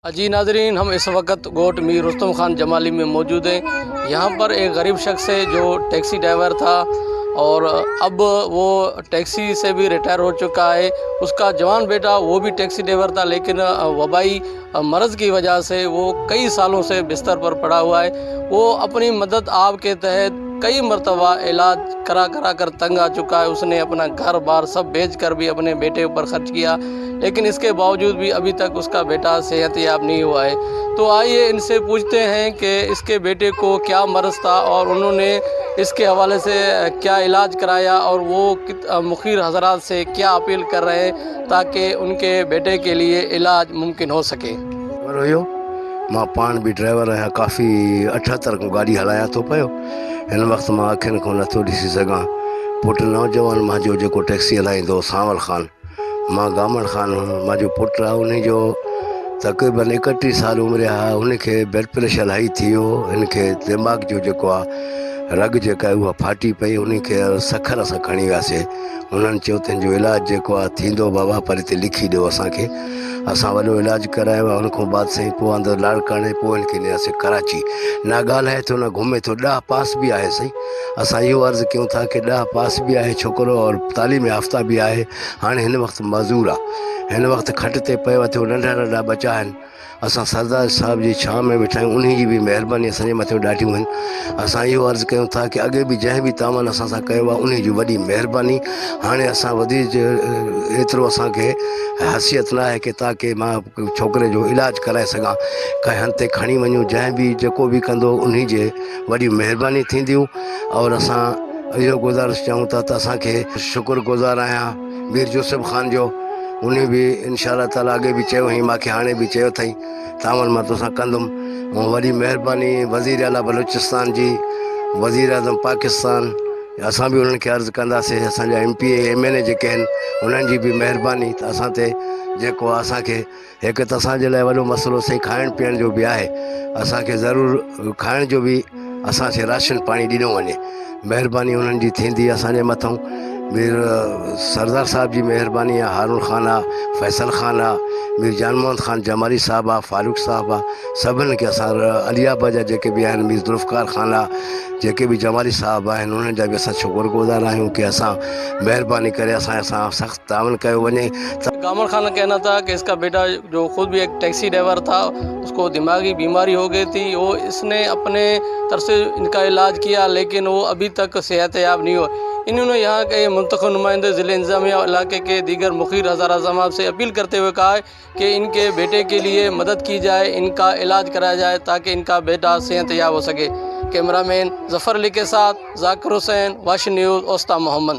जी नाजरीन, हम इस वक्त गोठ मीर रुस्तम खान जमाली में मौजूद हैं। यहाँ पर एक गरीब शख्स है जो टैक्सी ड्राइवर था और अब वो टैक्सी से भी रिटायर हो चुका है। उसका जवान बेटा वो भी टैक्सी ड्राइवर था, लेकिन वबाई मर्ज़ की वजह से वो कई सालों से बिस्तर पर पड़ा हुआ है। वो अपनी मदद आप के तहत कई मरतबा इलाज करा करा कर तंग आ चुका है। उसने अपना घर बार सब बेच कर भी अपने बेटे पर ख़र्च किया, लेकिन इसके बावजूद भी अभी तक उसका बेटा सेहत याब नहीं हुआ है। तो आइए इनसे पूछते हैं कि इसके बेटे को क्या मर्ज़ था और उन्होंने इसके हवाले से क्या इलाज कराया और वो मुखीर हजरात से क्या अपील कर रहे हैं ताकि उनके बेटे के लिए इलाज मुमकिन हो सके। हुयो, مان پاڻ به ڊرائيور آهيان، ڪافي 78 کان گاڏي هلايان ٿو پيو. هن وقت مان اکين کان نٿو ڏسي سگهان. پٽ نوجوان منهنجو جيڪو ٽيڪسي هلائيندو، سانول خان، مان گامڻ خان منهنجو پٽ آهي. ان جو تقريبن 31 سال عمر آهي. هن کي بلڊ پريشر هائي ٿي ويو. هن کي دماغ جو جيڪو آهي رڳ جيڪا آهي اها ڦاٽي پئي. هن کي سکر اسان کڻي وياسين. هنن چيو ته هن جو علاج جيڪو آهي ٿيندو بابا، پر هتي لکي ڏيو اسان کي. اسان وڏو علاج ڪرايو آهي. هن کان بعد سائين پوء آندو لاڙڪاڻي، پوء هن کي نياسين ڪراچي. نه ڳالهائي ٿو نه گهمي ٿو، 10 پاس به آهي. سائين اسان اهو عرض ڪيون ٿا ڪه 10 پاس به آهي ڇوڪرو اور تعليم يافته به آهي. هاڻي هن وقت معذور آهي، هن وقت کٽ تي پيو اٿيو. ننڍا ننڍا ٻچا آهن. اسان سردار صاحب جي ڇانو ۾ ويٺا آهيون. انهي جي به مهرباني اسان جي مٿي ڏاڍيون آهن. اسان اهو عرض ڪيون ٿا ڪه اڳي به جنهن به تعاون اسان سان ڪيو آهي، انهي جي وڏي مهرباني. هاڻي اسان وڌيڪ ايترو اسان کي حيثيت نه آهي ڪه تاڪه مان ڇوڪري جو علاج ڪرائي سگهان، ڪنهن هنڌ تي کڻي وڃون. جنهن به جيڪو به ڪندو، انهي جي وڏي مهرباني ٿينديون اور اسان اهو گذارش چاهيون ٿا ته اسان کي شڪر گذار آهيان مير يوسف خان جو. انهي به انشاء الله تعالٰي اڳي به چيو هئين مانکي، هاڻي به چيو اٿئي، تعاون مان توسان ڪندم. ۽ وڏي مهرباني وزير اعليٰ بلوچستان جي، وزير اعظم پاڪستان، اسان به انهن کي عرض ڪنداسين. اسان جا M P A, M N A جيڪي آهن، انهن جي به مهرباني ته اسان تي جيڪو اسان کي هڪ ته اسان جي لاء وڏو مسئلو سائين کائڻ پيئڻ جو به آهي. اسان کي ضرور کائڻ جو به اسان کي راشن پاڻي ڏنو وڃي، مهرباني انهن جي ٿيندي اسان جي مٿئون. مير سردار صاحب جي مهرباني آ، هارون خان آ، فيصل خان آ، مير جان محمد خان جمالي صاحب آ، فاروق صاحب آ، سڀن کي اسان علي آباد جا جيڪي به آهن، مير ذوالفقار خان آ، جيڪي به جمالي صاحب آهن، انهن جا به اسان شڪر گذار آهيون ڪي اسان مهرباني ڪري اسان سان سخت تعاون ڪيو وڃي. گامڻ خان کا کهنا ٿا ڪه اس کا بيٽا جو خود بهي ايڪ ٽيڪسي ڊرائيور ٿا، اس ڪو دماغي بيماري هو گئي ٿي. وو اس ني اپني طرف سي ان کا علاج ڪيا، ليڪن وو ابهي تڪ صحت ياب نهي هوا. انهون ني يهان ڪي منتخب نمائنده، ضلع انتظاميه اور علاقي ڪي ديگر مخير حضرات سماج سي اپيل ڪرتي هوئي ڪها هي ڪه ان ڪي بيٽي ڪي ليي مدد ڪي جائي، ان ڪا علاج ڪرايا جائي تاڪه ان ڪا بيٽا صحت ياب هو سڪي. ڪيمرا مين ظفر علي ڪي ساٿ ذاڪر حسين، واش نيوز، اوستا محمد.